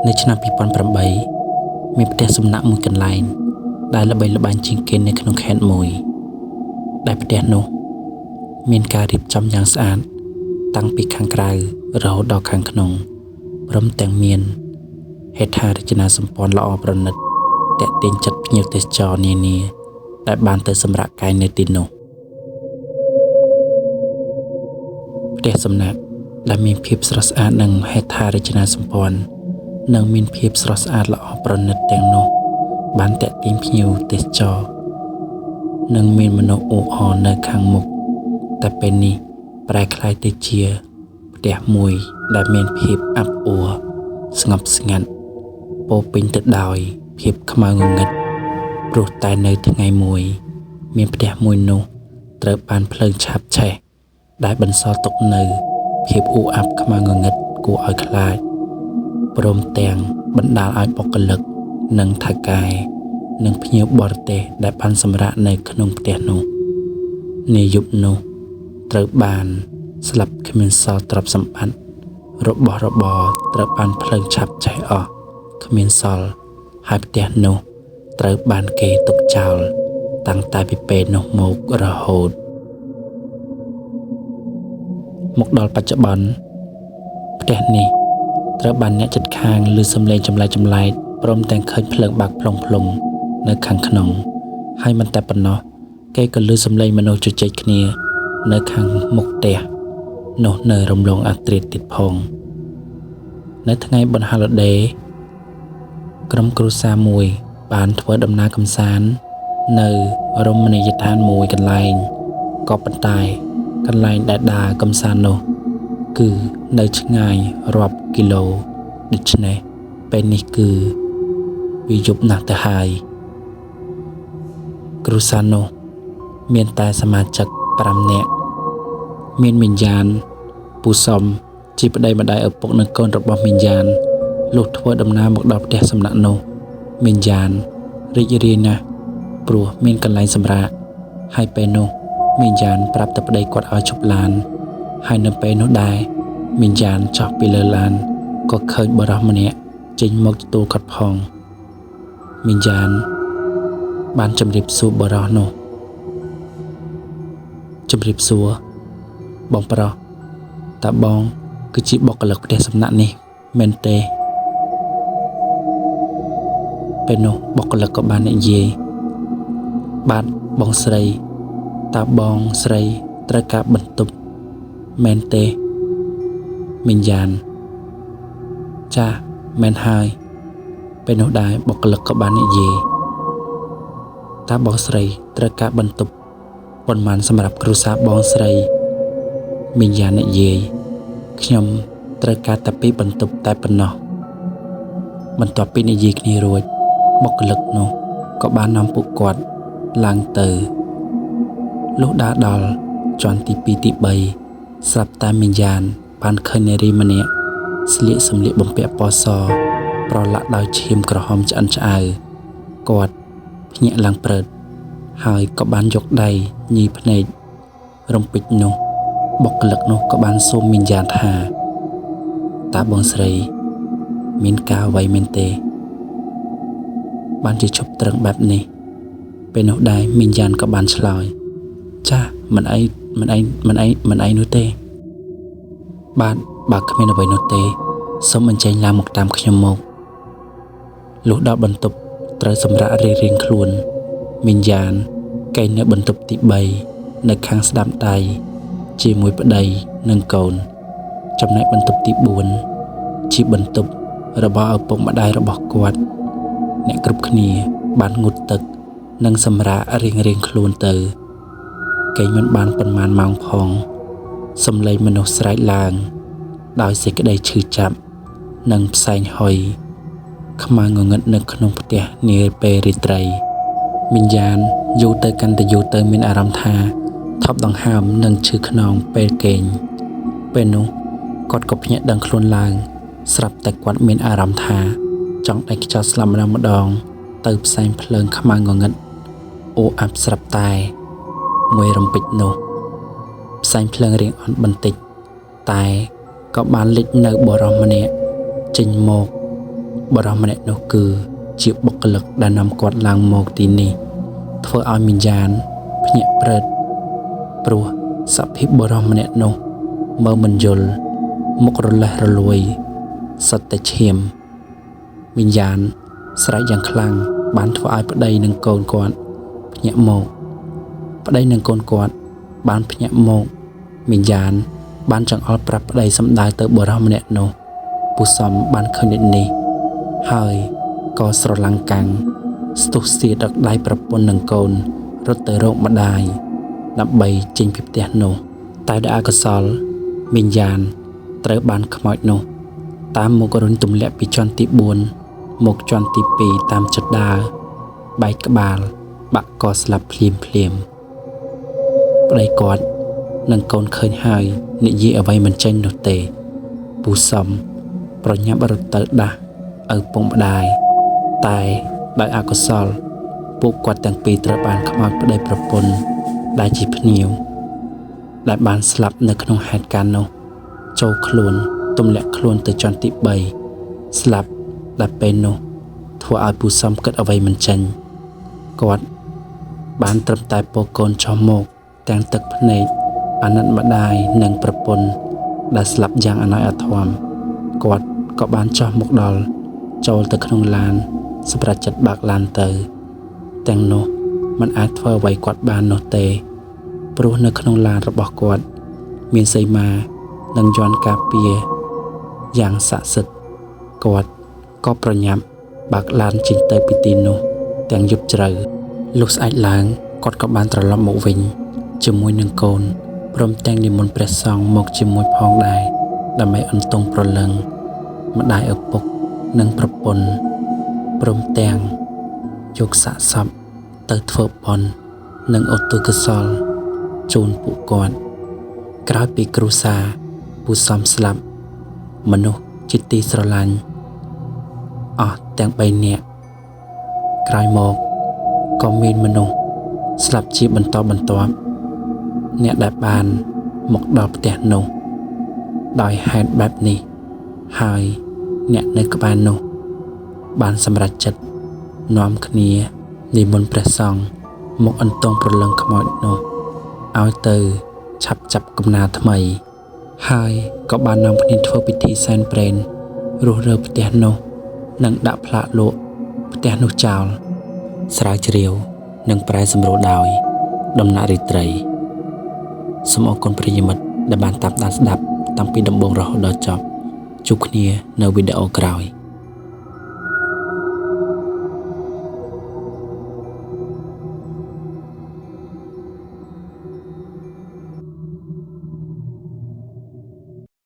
នៅឆ្នាំ2008មានផ្ទះសំណាក់មួយកន្លែងដែលល្បីល្បាញជាងគេនៅក្នុងខេត្តមួយដែលផ្ទះនោះមានការរៀបចំយ៉ាងស្អាតតាំងពីខាងក្រៅរហូតដល់ខាងក្នុងព្រមទាំងមានហេដ្ឋារចនាសម្ព័ន្ធល្អប្រណិតទាក់ទាញចិត្តភ្ញៀវទេសចរនានាដែលបានទៅសម្រាកកាយនៅទីនោះផ្ទះសំណាក់ដែលមានភាពស្រស់ស្អាតនិងហេដ្ឋារចនាសម្ព័ន្ធនិងមានភាពស្រស់ស្អាតល្អប្រណិតទាំងនោះបានទាក់ទាញភ្ញៀវទេសចរនិងមានមនុស្សអ៊ូអរនៅខាងមុខតែពេលនេះប្រែក្លាយទៅជាផ្ទះមួយដែលមានភាពអាប់អួរស្ងប់ស្ងាត់ពោពេញទៅដោយភាពខ្មៅងងឹតព្រោះតែនៅថ្ងៃមួយមានផ្ទះមួយនោះត្រូវបានភ្លើងឆាបឆេះដែលបន្សល់ទុកនៅភាពអ៊ូអាប់ខ្មៅងងឹតគួរឲ្យខ្លាចព្រមទាំងបណ្ដាលឲ្យបុគ្គលិកនិងថៅកែនិងភ្ញៀវបរទេសដែលបានសម្រាកនៅក្នុងផ្ទះនោះនាយប់នោះត្រូវបានស្លាប់គ្មានសល់ទ្រព្យសម្បត្តិរបស់របរត្រូវបានភ្លើងឆាបឆេះអស់គ្មានសល់ហើយផ្ទះនោះត្រូវបានគេទុកចោលតាំងតែពីពេលនោះមករហូតមកដល់បច្ចុប្បន្នផ្ទះនេះត្រូវបានអ្នកជិតខាងឮសំឡេងចម្លែកៗព្រមទាំងឃើញភ្លើងបាក់ផ្លុងៗនៅខាងក្នុងហើយមិនតែប៉ុណ្ណោះគេក៏ឮសំឡេងមនុស្សជជែកគ្នានៅខាងមុខផ្ទះនោះនៅរំលងអាត្រាទៀតផងនៅថ្ងៃបុណ្យ Holiday ក្រុមគ្រួសារមួយបានធ្វើដំណើរកម្សាន្តនៅរមណីយដ្ឋានមួយកន្លែងក៏ប៉ុន្តែកន្លែងដែលដើរកម្សាន្តនោះគឺនៅឆ្ងាយរាប់គីឡូដូច្នេះពេលនេះគឺវាយប់ណាស់ទៅហើយគ្រួសារនោះមានតែសមាជិក5នាក់មានមីយ៉ានពូសំជាប្តីម្ដាយឪពុកនិងកូនរបស់មីយ៉ានលុះធ្វើដំណើរមកដល់ផ្ទះសំណាក់នោះមីយ៉ានរីករាយណាស់ព្រោះមានកន្លែងសម្រាកហើយពេលនោះមីយ៉ានប្រាប់ទៅប្តីគាត់ឲ្យឈប់ឡានហើយនៅពេលនោះដែរមីយ៉ានចុះពីលើឡានក៏ឃើញបុរសម្នាក់ចេញមកទទួលគាត់ផងមីយ៉ានបានជម្រាបសួរបុរសនោះជម្រាបសួរបងប្រុសតើបងគឺជាបុគ្គលិកផ្ទះសំណាក់នេះមែនទេពេលនោះបុគ្គលិកក៏បាននិយាយបាទបងស្រីតើបងស្រីត្រូវការបន្ទប់មែនទេមីយ៉ានចាមែនហើយពេលនោះដែរបុគ្គលិកក៏បាននិយាយតើបងស្រីត្រូវការបន្ទប់ប៉ុន្មានសម្រាប់គ្រួសារបងស្រីមីយ៉ាននិយាយខ្ញុំត្រូវការតែ2បន្ទប់តែប៉ុណ្ណោះបន្ទាប់ពីនិយាយគ្នារួចបុគ្គលិកនោះក៏បាននាំពួកគាត់ឡើងទៅលុះដើរដល់ជាន់ទី2ទី3ស្រាប់តែមីយ៉ានបានឃើញនារីម្នាក់ស្លៀកសម្លៀកបំពាក់ពណ៌សប្រឡាក់ដោយឈាមក្រហមឆ្អិនឆ្អៅគាត់ភ្ញាក់ឡើងព្រឹតហើយក៏បានយកដៃញីភ្នែករំពេចនោះបុគ្គលិកនោះក៏បានសួរមីយ៉ានថាតើបងស្រីមានការអ្វីមែនទេបានជាឈប់ត្រឹងបែបនេះពេលនោះដែរមីយ៉ានក៏បានឆ្លើយចាមិនអីមិនអីមិនអីមិនអីនោះទេបាទបើគ្មានអ្វីនោះទេសូមអញ្ជើញឡើងមកតាមខ្ញុំមកលុះដល់បន្ទប់ត្រូវសម្រាករៀងៗខ្លួនមីយ៉ានគេងនៅបន្ទប់ទី3នៅខាងស្ដាំដៃជាមួយប្តីនិងកូនចំណែកបន្ទប់ទី4ជាបន្ទប់របស់ឪពុកម្ដាយរបស់គាត់អ្នកគ្រប់គ្នាបានងូតទឹកនិងសម្រាករៀងៗខ្លួនទៅគេងមិនបានប៉ុន្មានម៉ោងផងសំឡេងមនុស្សស្រែកឡើងដោយសេចក្តីឈឺចាប់និងផ្សែងហុយខ្មៅងងឹតនៅក្នុងផ្ទះនាពេលរាត្រីមីយ៉ានយូរទៅកាន់តែយូរទៅមានអារម្មណ៍ថាថប់ដង្ហើមនិងឈឺខ្នងពេលគេងពេលនោះគាត់ក៏ភ្ញាក់ដឹងខ្លួនឡើងស្រាប់តែគាត់មានអារម្មណ៍ថាចង់ដាច់ខ្យល់ស្លាប់ម្ដងម្ដងទៅផ្សែងភ្លើងខ្មៅងងឹតអូអាប់ស្រាប់តែមួយរំពេចនោះផ្សែងភ្លើងរៀងអន់បន្តិចតែក៏បានលេចនៅបុរសម្នាក់ចេញមក បុរសម្នាក់នោះគឺជាបុគ្គលិកដែលនាំគាត់ឡើងមកទីនេះធ្វើឲ្យមីយ៉ានភ្ញាក់ព្រឹតព្រោះសភាពបុរសម្នាក់នោះមើលមិនយល់មុខរលេះរលួយសុទ្ធតែឈាមមីយ៉ានស្រែកយ៉ាងខ្លាំងបានធ្វើឲ្យប្តីនិងកូនគាត់ភ្ញាក់មកប្តីនិងកូនគាត់បានភ្ញាក់មកមីយ៉ានបានចង្អុលប្រាប់ប្តីសម្ដៅទៅបុរសម្នាក់នោះពូសំបានឃើញដូចនេះហើយក៏ស្រឡាំងកាំងស្ទុះស្ទាដឹកដៃប្រពន្ធនិងកូនរត់ទៅរកម្ដាយដើម្បីចេញពីផ្ទះនោះតែដោយអកុសលមីយ៉ានត្រូវបានខ្មោចនោះតាមមករុញទម្លាក់ពីជាន់ទី4មកជាន់ទី2តាមជណ្ដើរបែកក្បាលបាក់កស្លាប់ភ្លាមភ្លាមប្តីគាត់និងកូនឃើញហើយនិយាយអ្វីមិនចេញនោះទេពូសំប្រញាប់រត់ទៅដាស់ឪពុកម្ដាយតែដោយអកុសលពួកគាត់ទាំងពីរត្រូវបានខ្មោចប្តីប្រពន្ធដែលជាភ្ញៀវដែលបានស្លាប់នៅក្នុងហេតុការណ៍នោះចូលខ្លួនទម្លាក់ខ្លួនទៅជាន់ទី3ស្លាប់ដែលពេលនោះធ្វើឲ្យពូសំគិតអ្វីមិនចេញគាត់បានត្រឹមតែពោកូនចុះមកទាំងទឹកភ្នែកអាណិតម្ដាយនិងប្រពន្ធដែលស្លាប់យ៉ាងអណោចអធមគាត់ក៏បានចុះមកដល់ចូលទៅក្នុងឡានសម្រាប់ចិត្តបើកឡានទៅទាំងនោះមិនអាចធ្វើអ្វីគាត់បាននោះទេព្រោះនៅក្នុងឡានរបស់គាត់មានសីមានិងយន្តការពារយ៉ាងស័ក្តិសិទ្ធិគាត់ក៏ប្រញាប់បើកឡានចេញទៅពីទីនោះទាំងយប់ជ្រៅលុះស្អែកឡើងគាត់ក៏បានត្រឡប់មកវិញជាមួយនឹងកូនព្រមទាំងនិមន្តព្រះសង្ឃមកជាមួយផងដែរដើម្បីអន្ទង់ប្រលឹងម្ដាយឪពុកនិងប្រពន្ធព្រមទាំងយកសាកសពទៅធ្វើបុណ្យនិងឧទ្ទិសកុសលជូនពួកគាត់ក្រោយពីគ្រួសារពូសំស្លាប់មនុស្សជាទីស្រឡាញ់អស់ទាំង3នាក់ក្រោយមកក៏មានមនុស្សស្លាប់ជាបន្តបន្ទាប់អ្នកដែលបានមកដល់ផ្ទះនោះដោយហេតុបែបនេះហើយអ្នកនៅក្បែរនោះបានសម្រេចចិត្តនាំគ្នានិមន្តព្រះសង្ឃមកអន្ទង់ប្រលឹងខ្មោចនោះឲ្យទៅឆាប់ចាប់កំណើថ្មីហើយក៏បាននាំគ្នាធ្វើពិធីសែនព្រេនរស់រើផ្ទះនោះនិងដាក់ផ្លាកលក់ផ្ទះនោះចោលស្រាវជ្រាវនិងប្រែសម្រួលដោយដំណាក់រាត្រីសូមអរគុណប្រិយមិត្តដែលបានតាមដានស្ដាប់តាំងពីដំបូងរហូតដល់ចប់ជួបគ្នានៅវីដេអូក្រោយ។